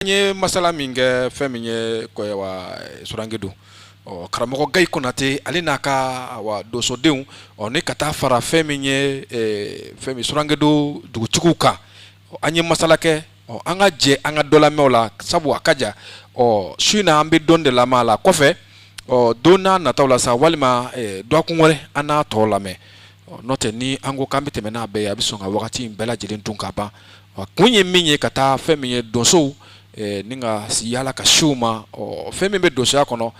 An ye masala min kɛ, fɛn min ye wa Surangedu, ɔ karamɔgɔ Gayi Konate, ale n'a ka wa donsodenw, ɔ ni ka taa fara fɛn min ye fɛn min Surangedu dugutigiw kan, an ye masala kɛ. Ɔ an ka jɛ an ka dɔ lamɛn o la, sabu a ka jan. Ɔ su in na, an bɛ dɔn de lamɛn a la. Kɔfɛ, ɔ don n'a nataw la sa, walima dɔgɔkun wɛrɛ, an n'a tɔ lamɛn. N'o tɛ, ni an ko k'an bɛ tɛmɛ n'a bɛɛ ye, a bɛ sɔn ka wagati in bɛɛ lajɛlen dun ka ban. Kun ye min ye, ka taa fɛn min ye donsow ni ka yala ka siw ma, ɔ fɛn min bɛ donsoya kɔnɔ,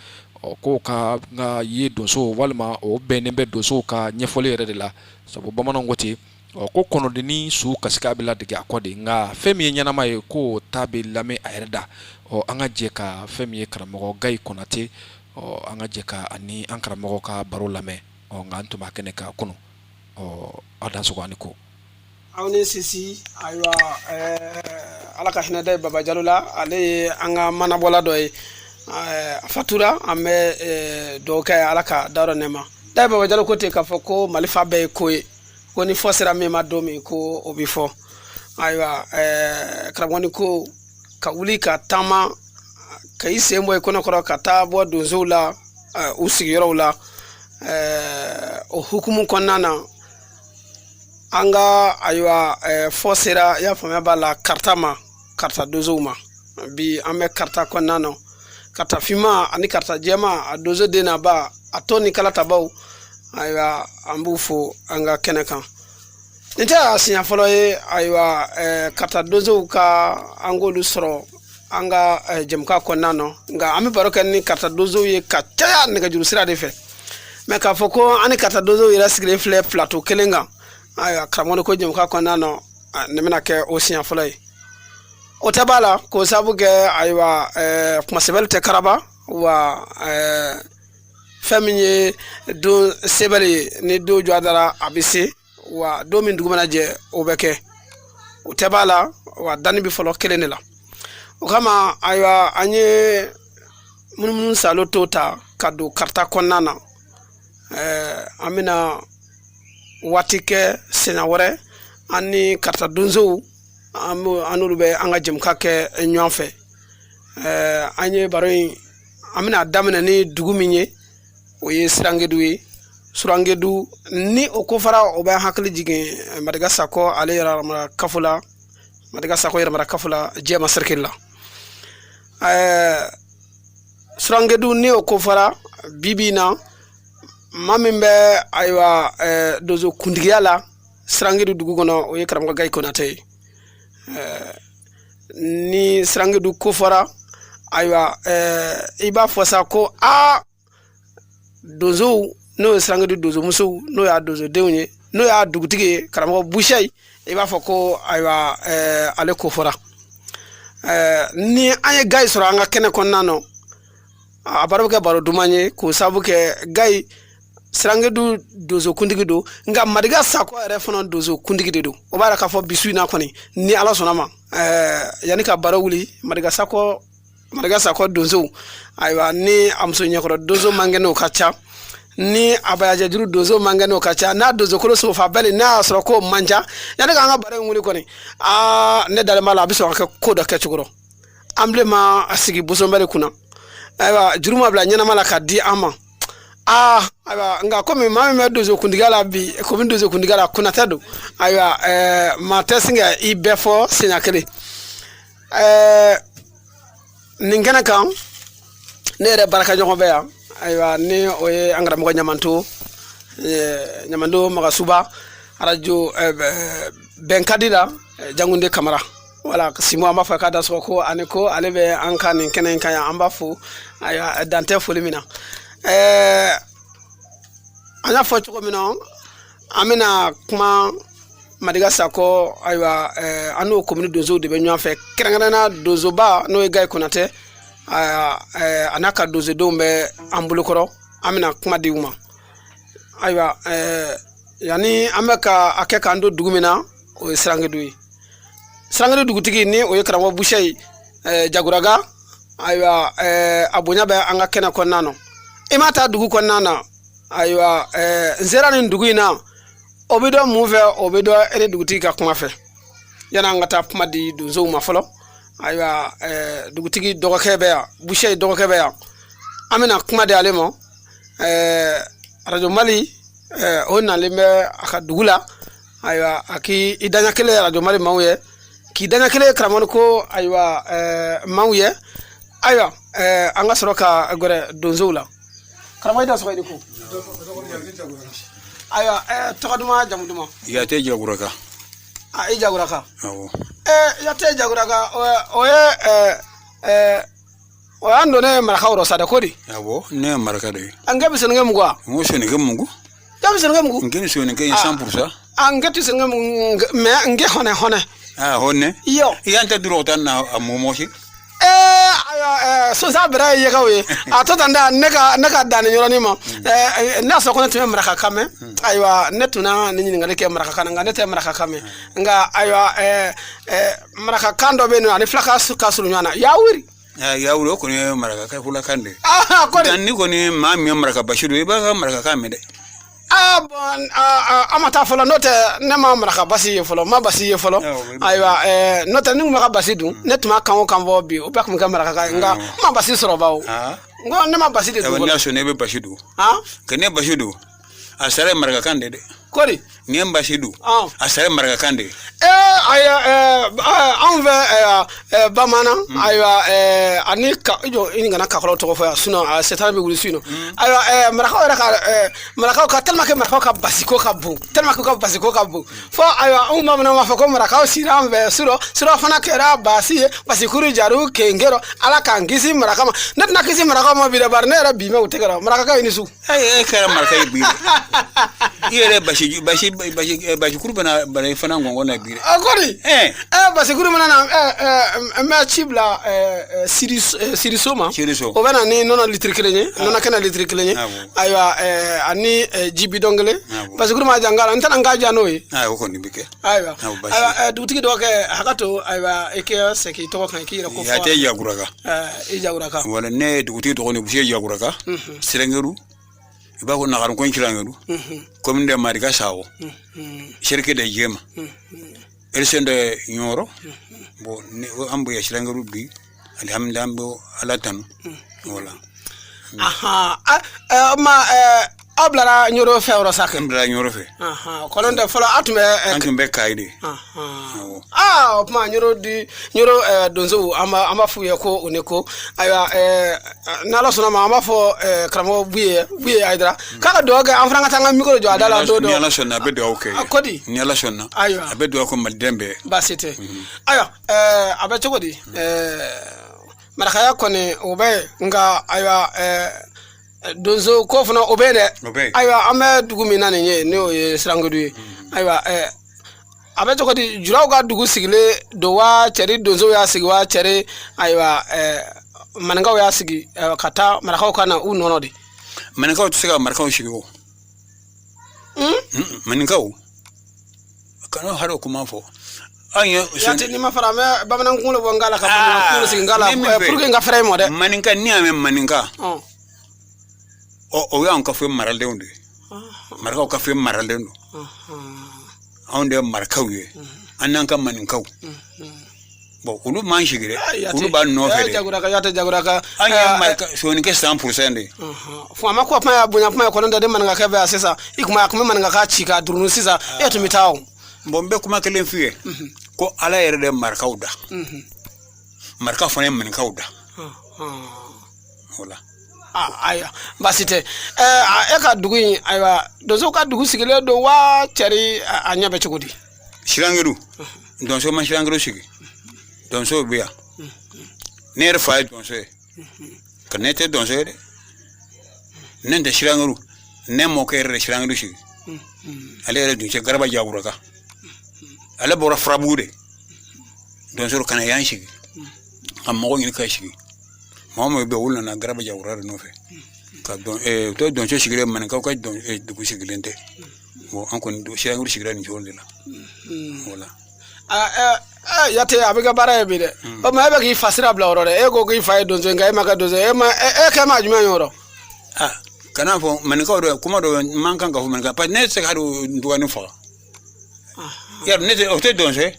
ɔ k'o ka ka ye donsow, walima o bɛnnen bɛ donsow ka ɲɛfɔli yɛrɛ de la, sabu bamananw ko ten, ɔ ko kɔnɔdennin su kasikan bɛ ladege a kɔ de, nka fɛn min ye ɲɛnama ye, k'o ta bɛ lamɛn a yɛrɛ da. Ɔ an ka jɛ ka fɛn min ye karamɔgɔ Gayi Konate, ɔ an ka jɛ ka ani an karamɔgɔ ka baro lamɛn. Ɔ nka an tun b'a kɛnɛ kan kunun. Ɔ aw dansogo ani ko. Aw ni sisi. Ayiwa, ala ka hinɛ da Baba Jalo la. Ale ye an ka manabɔla dɔ ye, a fatura. An bɛ dugawu kɛ, ala ka dayɔrɔ nɛɛma. Da Baba Jalo ko ten k'a fɔ ko Mali fa bɛɛ ye ko ye, ko ni fɔ sera min ma don min, ko o bɛ fɔ. Ayiwa, karamɔgɔ ni ko ka wuli ka taama ka i sen bɔ i kɔnɔkɔrɔ ka taa bɔ donsow la u sigiyɔrɔw la, o hukumu kɔnɔna na, an ka ayiwa fɔ sera, i y'a faamuya b'a la, Karata ma, Karata donsow ma. Bi an bɛ Karata kɔnɔna na, Karata finma ani Karata jɛma, a donso den n'a ba, a tɔ ni kalatabaw. Ayiwa, an b'u fo an ka kɛnɛ kan. Nin tɛ a siɲɛ fɔlɔ ye. Ayiwa, Karata donsow ka an k'olu sɔrɔ an ka jɛmukan kɔnɔna na, nka an bɛ baro kɛ ni Karata donsow ye ka caya nɛgɛjuru sira de fɛ. Mɛ k'a fɔ ko an ni Karata donsow yɛrɛ sigilen filɛ plateau kelen kan, ayiwa, karamɔgɔ ko jɛmukan kɔnɔna na, nin bɛna kɛ o siɲɛ fɔlɔ ye. O tɛ b'a la k'o sababu kɛ, ayiwa, kuma sɛbɛli tɛ karaba wa. Fɛn min ye don sɛbɛli ye, ni don jɔ dara, a bɛ se wa. Don min dugu mana jɛ, o bɛ kɛ, o tɛ b'a la wa. Danni bɛ fɔlɔ kelen de la. O kama, ayiwa, an ye munumunu salo to ta ka don Karata kɔnɔna na. An bɛna waati kɛ siɲɛ wɛrɛ, an ni Karata donsow, an n'olu bɛ an ka jɛmukan kɛ ɲɔgɔn fɛ. An ye baro in, an bɛna daminɛ ni dugu min ye, o ye Sirangedu ye. Surangedu ni o ko fara, o bɛ hakili jigin Madiga Sakɔ, ale yɛrɛ kafo la, Madiga Sakɔ yɛrɛmara kafo la, Jɛma cercle la. Surangedu ni o ko fara, bi bi in na, maa min bɛ, ayiwa, donso kuntigiya la Sirangedu dugu kɔnɔ, o ye karamɔgɔ Gayi Konatɛ ye. Ni Sirangedu ko fɔra, ayiwa, i b'a fɔ sa ko aa donsow, n'o ye Sirangedu donsomusow, n'o y'a donsodenw ye, n'o y'a dugutigi ye, karamɔgɔ Busayi, i b'a fɔ ko ayiwa, ale ko fɔra. Ni an ye Gayi sɔrɔ an ka kɛnɛ kɔnɔna na, a baro bɛ kɛ baro duman ye, k'o sababu kɛ Gayi Sirangedu donso kuntigi don, nka Madiga Sakɔ yɛrɛ fana donso kuntigi de don. O b'a yira k'a fɔ bi su in na kɔni, ni Ala sɔnna ma, yanni ka baro wuli, Madiga Sakɔ, Madiga Sakɔ donsow, ayiwa, ni a muso ɲɛkɔrɔ donso man kɛnɛ, o ka ca, ni a bayajɛjuru donso man kɛnɛ, o ka ca, n'a donsokolo sogofa bɛɛ, n'a y'a sɔrɔ k'o man ca, yanni k'an ka baro in wuli kɔni, aa ne dalen b'a la, a bɛ sɔn ka kɛ ko dɔ kɛcogo rɔ. An bilen ma a sigi bosonbɛli kunna, ayiwa, juru ma bila ɲɛnama la ka di an ma. Aa ayiwa, nka komi maa min bɛ donso kuntigiya la bi, komi donso kuntigiya la Konatɛ don, ayiwa, maa tɛ sin ka i bɛɛ fɔ siɲɛ kelen. Nin kɛnɛ kan, ne yɛrɛ baarakɛɲɔgɔn bɛ yan. Ayiwa, ni o ye an karamɔgɔ Ɲamanto, Ɲamanto Magasuba, arajo Bɛnkadi la, Jangunde Kamara, wala Simo, an b'a fɔ k'a da sɔgɔ ko ani ko ale bɛ an ka nin kɛnɛ in kan yan. An b'a fo, ayiwa, dan tɛ foli min na. An y'a fɔ cogo min na, an bɛna kuma Madiga Sakɔ. Ayiwa, an n'o komini donsow de bɛ ɲɔgɔn fɛ, kɛrɛnkɛrɛnnenya donsoba, n'o ye Gayi Konatɛ, a n'a ka donsodenw bɛ an bolokɔrɔ. An bɛna kuma di u ma. Ayiwa, yanni an bɛ ka a kɛ k'an don dugu min na, o ye Sirangedu ye. Sirangedu dugutigi, ni o ye karamɔgɔ Busayi Jaguraga, ayiwa, a bonya bɛ an ka kɛnɛ kɔnɔna na. I ma taa dugu kɔnɔna na, ayiwa, n sera nin dugu in na, o bɛ dɔn mun fɛ? O bɛ dɔn e ni dugutigi ka kuma fɛ. Yanni an ka taa kuma di donsow ma fɔlɔ, Ayiwa, dugutigi dɔgɔkɛ bɛ yan, Busɛ dɔgɔkɛ bɛ yan. An bɛna kuma di ale ma. Arajo Mali o nalen bɛ a ka dugu la. Ayiwa, a k'i daɲɛ kelen Arajo Mali maaw ye, k'i daɲɛ kelen karamɔgɔ ko ayiwa maaw ye. Ayiwa, an ka sɔrɔ ka gɛrɛ donsow la. Karamɔgɔ, i da sɔgɔ i ni ko. Ayiwa, tɔgɔ duman, jamu duman? Yate Jaguraka. A i Jaguraka? Awɔ. Yate Jaguraka, o ye o y'an donnen ye marakaw rɔ sa dɛ, ko di? Awɔ, ne ye maraka de ye. An kɛ bɛ sɛnɛkɛ mugu wa? N ko soninke mugu. Kɛ bɛ sɛnɛkɛ mugu? N kɛ soninke ye 100%. A n kɛ tɛ sɛnɛkɛ mugu mɛ n kɛ hɔnɛ hɔnɛ. Ah, hɔnɛ. Iyo. I y'an tɛ dɔrɔn ta na a mɔmɔ si. Ayiwa, sonsan bɛrɛ ye yɛgɛw ye a tɔ tan da ne ka dan nin yɔrɔnin ma. Ne y'a sɔrɔ ko ne tun bɛ marakakan mɛn. Ayiwa, ne tun na nin ɲininkali kɛ marakakan na, nka ne tɛ marakakan mɛn. Nka ayiwa, marakakan dɔ bɛ yen nɔ ani fila ka surun ɲɔgɔn na, yawuri. Yawuri, o kɔni ye marakakan fulakan de ye. Ah, ko di? Nka ni kɔni maa min ye maraka basi don, i b'a ka marakakan mɛn dɛ. Ah bon, an ma taa fɔlɔ, n'o tɛ ne ma maraka basi ye fɔlɔ, ma basi ye fɔlɔ. Ayiwa, n'o tɛ ni kun bɛ ka basi dun, ne tun b'a kan o kan fɔ bi, o bɛɛ tun bɛ kɛ marakakan ye, nka n ma basi sɔrɔ bawo. N ko ne ma basi de dun fɔlɔ. N'a sɔnna, i bɛ basi dun. Ka ne basi dun, a sara ye marakakan de dɛ. Ko di? Ni ye basi dun, a sara ye marakakan de ye. Ayiwa, anw fɛ bamanan, ayiwa, ani ka i jɔ i kana kakɔlɔw tɔgɔ fɔ yan, sinon sɛtan bɛ wuli su in nɔ. Ayiwa, marakaw yɛrɛ ka marakaw ka tellement que marakaw ka basiko ka bon, tellement que ka basiko ka bon fo ayiwa, anw bamananw b'a fɔ ko marakaw sira an fɛ surɔ surɔ fana kɛra basi ye, basikuru jaru kenkero, Ala k'an kisi maraka ma. Ne tɛna kisi marakaw ma bi dɛ, bari ne yɛrɛ bi mɛ u tɛgɛ rɔ. Marakakaw, i ni su. E kɛra maraka ye bi dɛ. I yɛrɛ basi basi basi basikuru bɛna bana i fana ngɔngɔ na bi dɛ. A ko di? Basikuru mana na, n bɛ ci bila siriso ma. Siriso. O bɛ na ni nɔnɔ litiri kelen ye, nɔnɔ kɛnɛ litiri kelen ye. Ayiwa, ani ji bidɔn kelen. Basikuru ma jan k'a la, n tɛna n k'a ja n'o ye. O kɔni bɛ kɛ. Ayiwa, ayiwa, dugutigi dɔgɔkɛ, hakɛ to. Ayiwa, i k'i segin i tɔgɔ kan, i k'i yɛrɛ ko fɔ. Yate Jaguraka. I Jaguraka. Wala, ne ye dugutigi dɔgɔnin Buse Jaguraka, Sirankeru, i b'a fɔ Nagaruko Sirankeru, commune de Marika Sawo, cercle de Jema, région de Nioro. Bon, an bɛ Sirankeru bi, alihamudulila, an bɛ Ala tanu, wala. Ma aw bilara Ɲoro fɛ yɔrɔ sa kɛ? An bilara Ɲoro fɛ. Kɔnɔ tɛ fɔlɔ, aw tun bɛ? An tun bɛ Kayi de. Aa, o tuma Ɲoro di Ɲoro donsow, an b'a f'u ye ko u ni ko. Ayiwa, n'Ala sɔnna ma, an b'a fɔ karamɔgɔ Buye, Buye Hayidara, k'a ka dugawu kɛ an fana ka taa an ka micro jɔ a da la don dɔ. Ni Ala sɔnna, a bɛ dugawu kɛ. Ko di? Ni Ala sɔnna. Ayiwa. A bɛ dugawu kɛ maliden bɛɛ. Baasi tɛ. Ayiwa, a bɛ cogo di? Marakaya kɔni o bɛ yen, nka ayiwa, donso ko fana o bɛ yen dɛ. Ayiwa, an bɛ dugu min na nin ye, n'o ye Sirankedu ye. Ayiwa, a bɛ cogo di? Julaw ka dugu sigilen don wa cɛri donsow y'a sigi wa cɛri ayiwa, maninkaw y'a sigi ka taa marakaw ka na u nɔnɔ de? Maninkaw tɛ se ka marakaw sigi o. Maninkaw kana hali o kuma fɔ. An ye yati ni ma fara, an bɛ bamanan kunkolo bɔ n kan la ka bamanan kunkolo sigi n kan la pour que n ka fɛrɛ i ma dɛ. Maninka, n'i y'a mɛn maninka, ɔ, o y'anw ka fɛn maralenw de ye. Marakaw ka fɛn maralen don. Anw de ye marakaw ye, an n'an ka maninkaw. Bon, olu m'an sigi dɛ, olu b'an nɔfɛ de. Jaguraka, yate Jaguraka. An ye maraka soninke 100% de ye. Faama ko kuma y'a bonya kuma ye kɔnɔ tɛ de maninkakɛ bɛ yan sisan. I kun a kun bɛ maninkaka ci k'a durunu sisan, e tun bɛ taa o. Bon, n bɛ kuma kelen f'i ye ko Ala yɛrɛ de ye marakaw da, maraka fana ye maninkaw da, wala. Ayiwa, baasi tɛ. E ka dugu in, ayiwa, donsow ka dugu sigilen don wa cɛri a ɲɛ bɛ cogo di? Sirankeru, donso ma Sirankeru sigi, donsow bɛ yan. Ne yɛrɛ fa ye donso ye, ka ne tɛ donso ye dɛ. Ne tɛ Sirankeru, ne mɔkɛ yɛrɛ de Sirankeru sigi. Ale yɛrɛ duncɛ Garaba Jaguraka, ale bɔra Furabugu de, donso ka na yan sigi, ka mɔgɔ ɲini ka sigi. Mɔgɔ min bɛ yen, olu nana Garaba Jaguraka de nɔfɛ ka dɔn. O tɛ donso sigilen, maninkaw ka dugu sigilen tɛ. Bon, an kɔni Sirankeru sigira nin cogo de la, wala. Yate, a bɛ kɛ baara ye bi dɛ. O tuma e bɛ k'i fa sira bila o rɔ dɛ. E ko k'i fa ye donso ye, nka e ma kɛ donso ye. E ma e kɛ maa jumɛn ye o rɔ? Ah, kana fɔ maninkaw dɛ, kuma dɔ man kan ka fɔ maninkaw, parce que ne tɛ se ka hali n dɔgɔnin faga. Yarɔ, ne tɛ, o tɛ donso ye.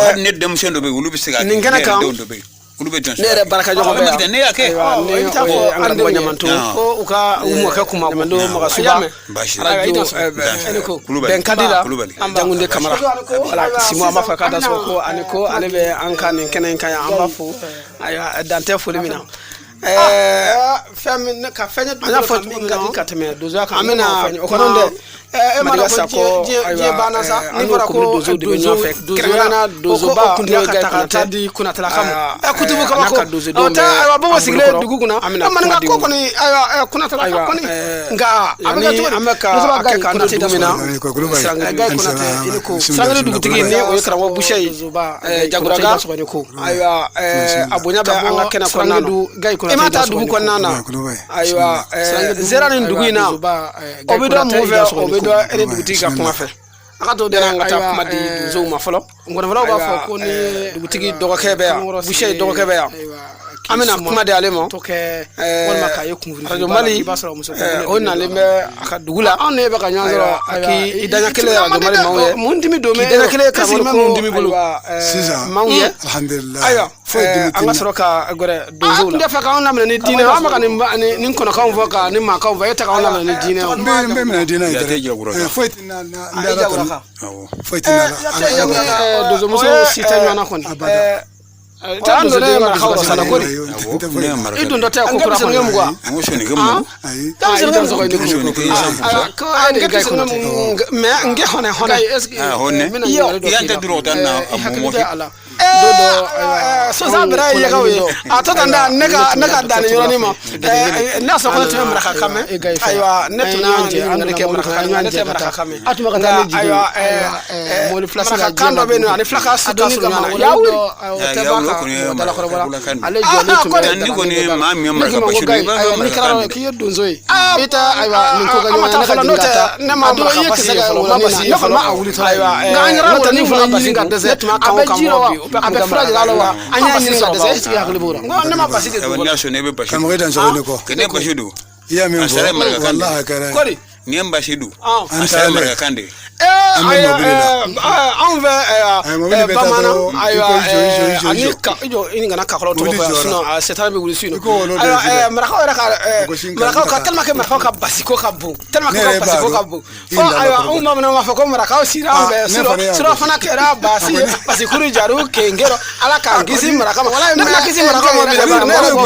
Hali ne denmisɛn dɔ bɛ yen, olu bɛ se k'a kɛ. Nin kɛnɛ Ne yɛrɛ kan, denw dɔ bɛ yen, olu bɛ ne yɛrɛ baarakɛɲɔgɔn bɛ yan. Ne y'a kɛ. Ayiwa, ni I bɛ taa o fɔ ye an an karamɔgɔ denw ye Ɲamanto ko u ka u mɔkɛ kuma bɔ. Ɲamanto A y'a Magasuba, mɛn. Baasi tɛ. Ayiwa, i arajo dansɔgɔ. I ni ko. Kulubali. Bɛnkadi la. Kulubali. Jangunde Kamara. Ayiwa, Wala Simu, an b'a fɔ k'a sisan da sɔrɔ an ko ani ko ale bɛ an ka nin kɛnɛ in kan yan. An b'a fo. Ayiwa, dan tɛ foli min na. Fɛn min ka fɛn ye, an y'a fɔ cogo min na ka tɛmɛ donsoya kan, an bɛna o kɔnɔ dɛ. E ma dɔn ko diɲɛ banna sa, n'i fɔra ko donso de bɛ ɲɔgɔn fɛ, kɛrɛnkɛrɛnnenya donsoba, kuntigiya ka ta ka taa di kunatelaka ma. Kutubu kabako o tɛ. Ayiwa, bɔbɔ sigilen dugu kunna, maninka ko kɔni, ayiwa, kunatelaka kɔni, nka a bɛ kɛ cogo di? An bɛ ka kɛ k'an to dugu min na, Gayi Konatɛ, i ni ko. Sirangidu dugutigi, ni o ye karamɔgɔ Busɛ ye, Jaguraga, ayiwa, a bonya bɛ an ka kɛnɛ kɔnɔna na. I ma taa dugu kɔnɔna na, ayiwa, sera nin dugu in na, o bɛ dɔn mun fɛ? O bɛ dɔn e ni dugutigi ka kuma fɛ. A ka to dɛ, an ka taa kuma di donsow ma fɔlɔ. Ngɔnifɔlaw b'a fɔ ko ni dugutigi dɔgɔkɛ bɛ yan, Busɛ dɔgɔkɛ bɛ yan, an bɛna kuma di ale ma. Radio Mali, o nalen bɛ a ka dugu la. Anw ne bɛ ka ɲɔgɔn sɔrɔ a k'i daɲɛ kelen Radio Mali maaw ye. Mun dimi don? K'i daɲɛ kelen karamɔgɔ ko mun dimi bolo sisan? Maaw ye. Alhamdulillah. Ayiwa, foyi dimi an ka sɔrɔ ka gɛrɛ donsow la. An tɛ fɛ k'anw laminɛ ni diinɛ, an bɛ ka nin kɔnɔkanw fɔ ka nin maakanw fɔ, e tɛ k'anw laminɛ ni diinɛ. N bɛ minɛ diinɛ in Yate dɛ. Jaguraga. Foyi tɛ na n bɛ Ala tanu. Foyi tɛ na Ala. Donsomuso si tɛ ɲɔgɔn na kɔni. Abada. Taa don ne marakaw rɔ sala kori. Awɔ, ne ye maraka I de don dɔ tɛ ko kura kɔni. N ko sonikɛ mun? Ayi. Sonikɛ ye 100%. Ko e de Gayi Konatɛ. Mais n kɛ hɔnɛ hɔnɛ. Ah, hɔnɛ. Yan tɛ dɔrɔn ta na a mɔmɔ fi. Sosan bɛrɛ ye yɛgɛw ye a tɔ tan da ne ka dan nin yɔrɔnin ma. N'a sɔrɔ ko ne tun bɛ marakakan mɛn, ayiwa, ne tun n'a jɛ an kɛ marakakan, ne tɛ marakakan mɛn. A tun bɛ ka taa ne jigin ayiwa marakakan dɔ bɛ yen nɔ, ani fulaka si ka surun ɲɔgɔn na yawuri. O tɛ b'a ka kɔni ye dalakɔrɔbɔ la. maraka Ale jɔlen tun bɛ Ni kɔni ye maa min ye ne maraka k'i ma ko basi don, Gayi i b'a ayiwa fɔ n'i kɛra marakakan k'i ye donso ye, i tɛ ayiwa nin ko kɛ an ma ɲɔgɔn taa ye, ne ka fɔlɔ, n'o jigin ka tɛ taa ne ma a don i ye maraka kisɛ basi kɛ ye fɔlɔ, wolonin ma na basi ne ye kɔni ma fɔlɔ. a wuli tɔ Ayiwa, nka an yɛrɛ n'o tɛ wolonin ni fana fana ɲini ka dɛsɛ ne tun b'a a kan o bɛ kan ji la bɔ wa bi, o bɛɛ a kun bɛ tɛ fura jira a la wa maraka an y'a ye. ɲini ka dɛsɛ, est ce que hakili b'o la? N ko ne ma basi de Ayiwa, dun n'a fɔlɔ. sɔnna i bɛ basi Karamɔgɔ, i don. dansɔgɔ ne kɔ. Ka ne basi don. I y'a min A sara ye fɔ, marakakan de walahi ye. a kɛra ye. Kori. Ni ye n basi don. An A sara ye taalen. marakakan de ye. An bɛ mobili la. Anw fɛ Ayi, mobili bɛ taa bamanan dɔrɔn, i ayiwa ko i jɔ, i jɔ, i jɔ, i ani jɔ. ka i jɔ, i kana kakɔlɔ tɔgɔ Mobili fɔ yan jɔra. sinon a sɛtan bɛ wuli su in I ko wolo de ayiwa filɛ. Marakaw yɛrɛ ka Mɔgɔ si marakaw ka ka tellement que marakaw ka basiko ka bon, tellement Ne que ka yɛrɛ b'a basiko ka dɔn. bon I fo nana ayiwa kɔrɔbɔ. anw bamananw b'a fɔ ko marakaw sira an Ah, fɛ ne surɔ fana y'a surɔ dɔn. fana kɛra basi ye basikuru jaru kengero Ala k'an kisi maraka ma. Ne bɛna kisi maraka ma bi dɛ, ne yɛrɛ ko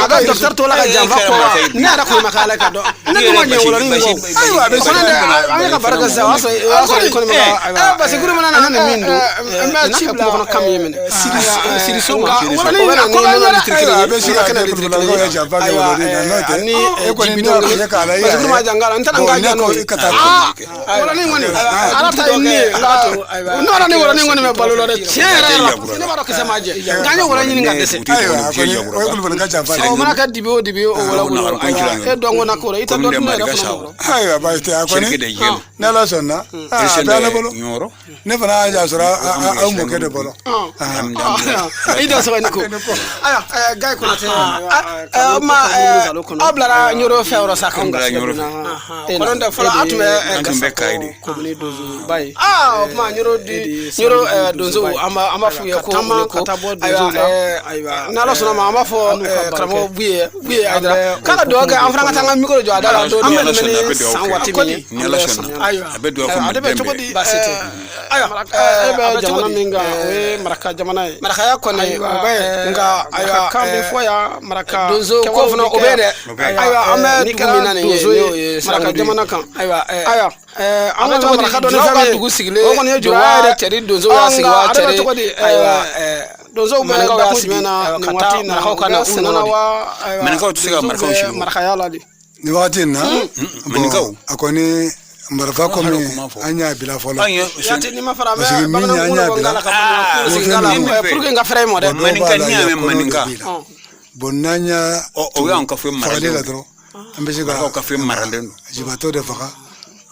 a bɛ docteur to la ka janfa kɔ wa ne yɛrɛ kɔni ma k'ale ka dɔn ne dun ma ɲɛ wɔlɔnin kɔ. Ayiwa, a bɛ O fana dɛ, an ye ka baara kɛ sisan, o y'a sɔrɔ i kɔni ma ayiwa basikuru mana na ne min don n bɛ n'a ci kɛ bila kungo kɔnɔ kan min ye minɛ siriso ma Siriso. o bɛ na ni nɔnɔ litiri kelen Ayiwa, ye a bɛ se o bɛ ka kɛnɛ kɛ litiri kulubali kelen ye ye janfa kɛ ayiwa wɔlɔnin na, n'o tɛ, ani e kɔni jibi ne y'a dɔɔni kɛ k'a la i yɛrɛ basikuru ma jan k'a la n tɛna n Bon, ka ne jan ko n'o ye i ka taa aa wɔlɔnin kɔni Ala ta ye min ye nka nɔnɔ ni wɔlɔnin kɔni bɛ balo la dɛ, tiɲɛ yɛrɛ yɛrɛ la ne b'a dɔn kisɛ ma jɛ nka an ye wɔlɔ ɲini ka dɛsɛ. Ayiwa, a kɔni o ye kulubali ka janfa ye. O mana kɛ dibi o dibi o wɔlɔ bolo, ayiwa, e dɔn ko na ko i tɛ dɔn Comme ne de yɛrɛ maraka fana sa. bolo. Ayiwa, baasi tɛ, a kɔni Sirike de jɛma. ni Ala sɔnna, a bɛ Ala bolo. Ɲɔrɔ. Ne fana y'a sɔrɔ aw mɔkɛ de bolo. I da sɔrɔ ni ko ayiwa Gayi Konatɛ ma aw bilara Ɲoro fɛn yɔrɔ sa An bilara Ɲoro fɛ. kɔnɔ tɛ fɔlɔ a tun bɛ An tun bɛ Kayi de. Donsoba ye aa o tuma Ɲoro di Ɲoro donsow an b'a f'u ye ko ko ayiwa n'Ala sɔnna ma an b'a fɔ karamɔgɔ Buye Buye Ayidara k'a ka dugawu kɛ an fana ka taa an ka micro jɔ a da la don Ni an bɛ Ala sɔnna, a bɛ ni dugawu san kɛ. waati min ye Ni Ala sɔnna, ayiwa a bɛ dugawu kɛ ale bɛ maliden cogo bɛɛ. di baasi tɛ ayiwa e bɛ jamana min kan o ye maraka jamana ye marakaya kɔni o bɛ yen nka ayiwa kan bɛ fɔ yan maraka donso ko fana o bɛ yen dɛ ayiwa an bɛ dugu min na nin ye n'o ye maraka jamana kan ayiwa ayiwa an ka cogo di maraka dɔ ni fɛn min dugu sigilen o kɔni ye juraya yɛrɛ cɛri donso y'a sigi wa cɛri cogo di ayiwa donsow bɛ dakun jumɛn na nin waati in na marakaw ka na u nɔ la wa Maninkaw tɛ se ka marakaw sigi o. marakaya la de Nin wagati in na, Maninkaw. bon, a kɔni marifa Kuma komi fɔ. an y'a bila fɔlɔ. An ye Yati ni ma fara Parce que bɛ min bamanan y'an kunkolo y'a bɔ bila. n la ka bamanan kunkolo sigi n la Min bɛ pour que n ka fɛrɛ i ma dɛ Bon, dɔw Maninka b'a la n'i y'a yan, mɛn kɔnɔ maninka. de b'i la. Bon, n'an y'a O y'anw ka fɛn fagali maralen la don. dɔrɔn, an bɛ se ka Marakaw ka fɛn maralen don. jibatɔ de faga.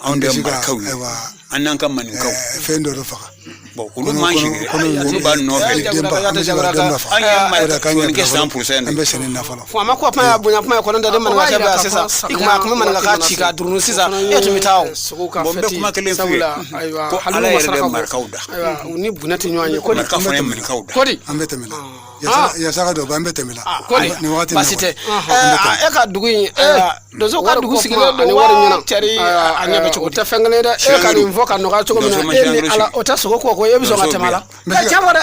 Anw An de bɛ ye se ka marakaw ye. ayiwa An n'an ka maninkaw. Fɛn dɔ de faga. Bon, olu m'an sigi dɛ. Olu b'an nɔfɛ de. Denba, an bɛ se ka denba faga. An ye O de k'an y'a sonikɛ bila fɔlɔ. 100% de. An bɛ sɛnɛ na fɔlɔ. Fo a ma ko kuma ya bonya kuma ye kɔnɔ tɛ de maninkakɛ bɛ yan sisan i kuma a kun bɛ maninka ci ka durunu sisan e tun bɛ taa o Bon, n bɛ kuma kelen f'u ye. Ko Ala yɛrɛ de ye marakaw da. Ayiwa u ni bunɛ tɛ ɲɔgɔn ye ko di Maraka fana ye maninkaw da. ko di An bɛ tɛmɛ la. Yasa ka dɔ bɔ, an bɛ tɛmɛ la. ko di Nin wagati in na baasi tɛ kɔni. E ka dugu in donsow ka dugu sigilen don wa cɛri a ɲɛ bɛ cogo di o tɛ fɛn kelen ye dɛ e ka nin fɔ ka nɔgɔya cogo min na e ni Ala o tɛ sogo ko ko e bɛ sɔn ka tɛmɛ a la N bɛ se tiɲɛ fɔ dɛ.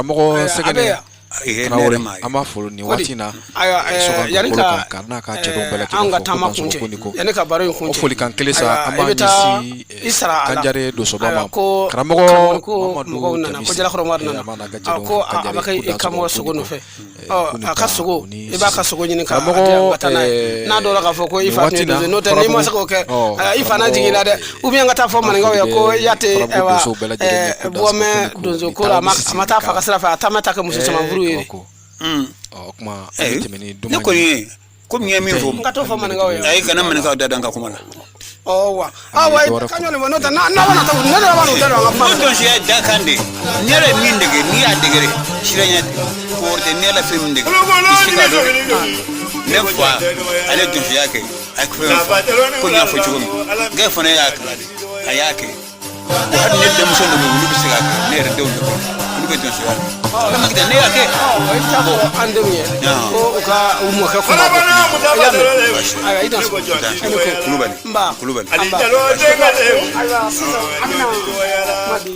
Karamɔgɔ Sɛgɛnɛ Tarawele, an b'a fo nin waati in na. Ayiwa, yanni ka ka n'a ka cɛdenw bɛɛ lajɛlen an ka taama kuncɛ, yanni ka baro in kuncɛ, o folikan kelen sa, an b'a ɲɛsin i sara a la. Kanjare Dosoba ma. Ko karamɔgɔ ko mɔgɔw nana ko Jalakɔrɔ Umaru nana, ko a bɛ kɛ i kamɔgɔ sogo nɔfɛ, a ka sogo, i b'a ka sogo ɲini ka ka taa n'a ye, n'a dɔra k'a fɔ ko i fa tun ye donso, n'o tɛ n'i ma se k'o kɛ, i fa na jigin i la dɛ. Ou bien ka taa fɔ maninkaw ye ko Yate, ayiwa, bɔ mɛ donso ko la, a ma taa fa ka sira fɛ, a taa ma taa kɛ muso caman furu ye. O kuma, an bɛ tɛmɛ ni ne kɔni ye komi n ye min fɔ n ka t'o fɔ maninkaw ye. Ayi, kana maninkaw da dan ka kuma la. Ɔ wa, awa, ka ɲɔgɔn fɔ, n'o tɛ n'a bɛna taa, ne yɛrɛ b'a dɔn, u tɛ don an ka kuma la. O donsoya dakan de, ne yɛrɛ ye min dege, n'i y'a dege siranya Ko wɛrɛ tɛ, n'i y'a la fɛn min dege, i se k'a dɔn dɛ. Ne fa, ale ye donsoya kɛ, a ye fɛn fɔ ko n y'a fɔ cogo min, Gaye fana y'a kalan de, a y'a kɛ. Hali ne denmuso de bɛ, olu bɛ se k'a kɛ. Ne yɛrɛ denw de kɔnɔ, olu bɛ donsoya kɛ. Ne y'a kɛ. I t'a fɔ an denw ye ko u ka u mɔkɛ kuma bɔ. I y'a mɛn? Ayiwa, i dan sɔgɔ. Kulubali. Nba. Kulubali. Nba. Ayiwa, sisan an bɛna kuma di.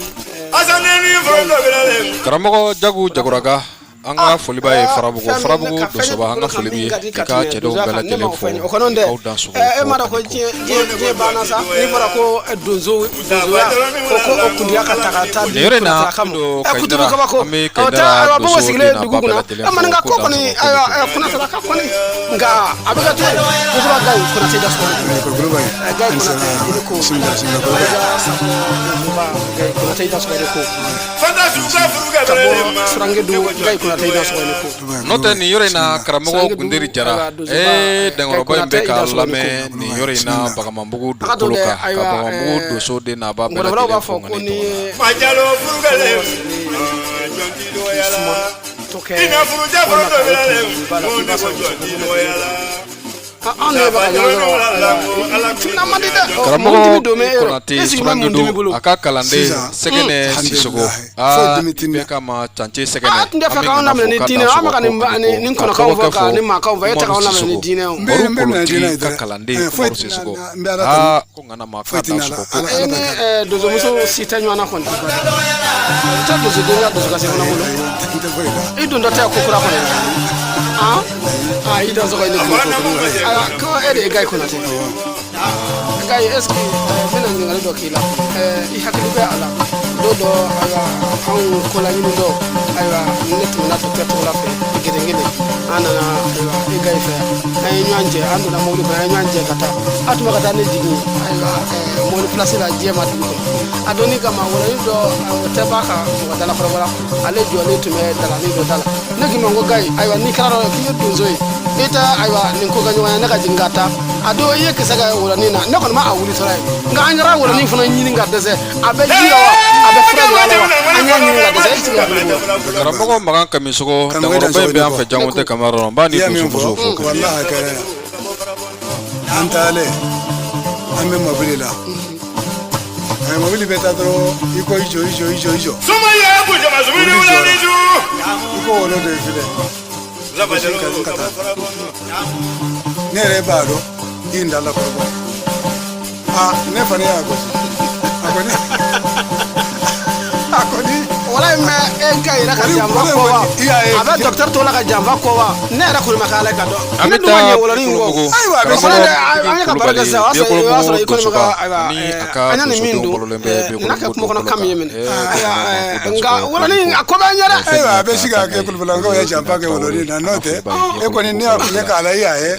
Karamɔgɔ Jago Jagoraga, an ka foli b'a ye Farabugu, Farabugu donsoba, an ka foli b'i ye k'i ka cɛdenw bɛɛ lajɛlen fo. O kɔnɔ dɛ, aw dan sogo. E m'a dɔn ko diɲɛ banna sa. N'i fɔra ko donso, donsoya, ko o kundiya ka ta ka taa Nin yɔrɔ in na, kunatala an don kama kutubu Kayindara, kabako an bɛ o tɛ. Kayindara Ayiwa, bɔbɔ donso sigilen den n'a dugu ba bɛɛ kunna lajɛlen e maninka fo ko ko kɔni. dan sogo. Ayiwa, kunatala ka kɔni, nka a bɛ ka to yen donsoba Gayi Konate da sɔgɔ. Kulubali. Gayi Konate, i ni ko. Bisimila, bisimila, Kulubali. Ayiwa, Sakɔ donsoba Gayi Konate, i da sɔgɔ de ko ka bɔ Surankedu. Gayi Konate, i da sɔgɔ de ko. N'o tɛ, nin yɔrɔ in na, karamɔgɔ Surankedu, Gunderi Jara, ayiwa, donsoba, ee dankɔrɔba in bɛ Gayi k'a Konate, i da sɔgɔ de ko. lamɛn nin yɔrɔ in na Bagamanbugu A ka to dugukolo dɛ, kan, ka ayiwa, Bagamanbugu donso den n'a ba bɛɛ ngɔlɔbɛlaw b'a lajɛlen fɔ fo ko ŋani n'i tɔgɔ la. ye suma to kɛ walima ka o ba la, k'i b'a sɔrɔ muso ko anw de bɛ ka ɲɔgɔn sɔrɔ. Ayiwa, timinan man di dɛ. Ɔ, mun dimi Karamɔgɔ don bɛ e yɔrɔ Konate e sigilen bɛ mun dimi Surankedu, bolo? a ka kalanden Sisan, Sɛgɛnɛ Sisogo, alhamdulilayi, foyi aa dimi tɛ n bɛɛ na. kama cance A Sɛgɛnɛ, tun tɛ an fɛ bɛ k'anw ŋana laminɛ fo ni k'a diinɛ dan ye. An bɛ sogo ka ko nin ani nin nin ko ka kɔnɔkanw fɔ dɔgɔkɛ ka fo nin makanw fɔ, e tɛ Umaru k'anw laminɛ ni Sisogo, diinɛ ye o. N bɛ Mɔru n bɛ minɛ diinɛ Kolotigi ye ka dɛ. kalanden Foyi Umaru tɛ n Sisogo, na, n bɛ Ala tanu. aa ko ŋana ma Foyi k'a tɛ n dan na, sogo ko Ala E Ala ni barika. Donsomuso si tɛ ɲɔgɔn na kɔni, i tɛ donsoden ka dusukasi fana bolo. Ayi, n tɛ foyi la. I dontɔ tɛ ko kura kɔnɔ han. A i dan sɔgɔ, i ni ko. Ayiwa, ko e de ye Gayi Konate. Gayi, est ce que n bɛna ɲininkali dɔ k'i la? I hakili bɛ a la don dɔ, ayiwa, anw kolaɲini dɔ, ayiwa, ne tɛmɛna docteur Togola fɛ Gɛrɛngɛlɛ, an nana, ayiwa, e Gayi fɛ, an ye ɲɔgɔn jɛ, an donna mobili kɔnɔ, an ye ɲɔgɔn jɛ ka taa, a tun bɛ ka taa ne jigin, ayiwa, mobili place la jɛma dugu kɔnɔ. A donni kama, wɔlɔni dɔ o tɛ b'a ka mɔgɔ dala kɔrɔbɔ la, ale jɔlen tun bɛ dalani dɔ da la. Ne k'i ma ko Gayi, ayiwa, n'i kɛra dɔ k'i ye donso ye, i tɛ, ayiwa, nin ko kɛ ɲɔgɔn ye, ne ka jigin ka taa. A don i ye kisɛ kɛ wɔlɔni na, ne kɔni ma a wuli sɔrɔ ye, nka an kɛra wɔlɔni fana ɲini ka dɛsɛ. A bɛ ji la wa, a bɛ fura de la wa, an y'a ɲini ka dɛsɛ. E sigi hakili bolo. Karamɔgɔ Makan Kamisogo, Karamɔgɔ dankɔrɔba in bɛ an dan fɛ sogo. Jango tɛ Kamara, n b'a I ni y'a min fɔ, donsomusow fo. walahi, a kɛra yan. An taalen, an bɛ mobili la. Ayi, mobili bɛ taa dɔrɔn, i ko i jɔ, i jɔ, i jɔ, i jɔ. Mobili jɔra. I ko wolo de filɛ. Gosi ka taa. Ne yɛrɛ b'a dɔn i n dala kɔrɔbɔ. Aa, ne fana y'a gosi. A kɔni. Walayi, mɛ e ka yɛrɛ ka janfa kɔ wa, I y'a ye. A bɛ docteur Togola ka janfa kɔ wa, ne yɛrɛ kɔni ma k'ale ka dɔn. An Ne bɛ dun ma taa ɲɛ wɔlɔni in kɔ. Kolobugu. Ayiwa, a bɛ O fana Karamɔgɔ dɛ, an ye ka baro kɛ sisan, o y'a sɔrɔ i kɔni bɛ ka, ayiwa, ani a ka an ye nin min donsodenw don bɔlen bɛ nin n'a kɛ kungo kɔnɔ kan min ye minɛ. Ayiwa, Nka wɔlɔni a ko bɛ n ɲɛ dɛ. Ayiwa, a bɛ se k'a kɛ kulubalankaw ye janfa kɛ wɔlɔni na, n'o tɛ e kɔni ne y'a ne k'a la, i y'a ye.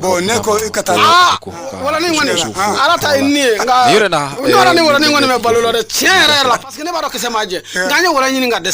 Bon, ne ko i ka taa. Aa, wɔlɔni kɔni, Ala ta ye nin ye, nka Nin yɔrɔ in na, ne yɛrɛ ni wɔlɔni kɔni bɛ balo la dɛ, tiɲɛ yɛrɛ yɛrɛ la, parce que ne b'a dɔn kisɛ ma jɛ, nka an ye wɔlɔ ɲini ka dɛsɛ.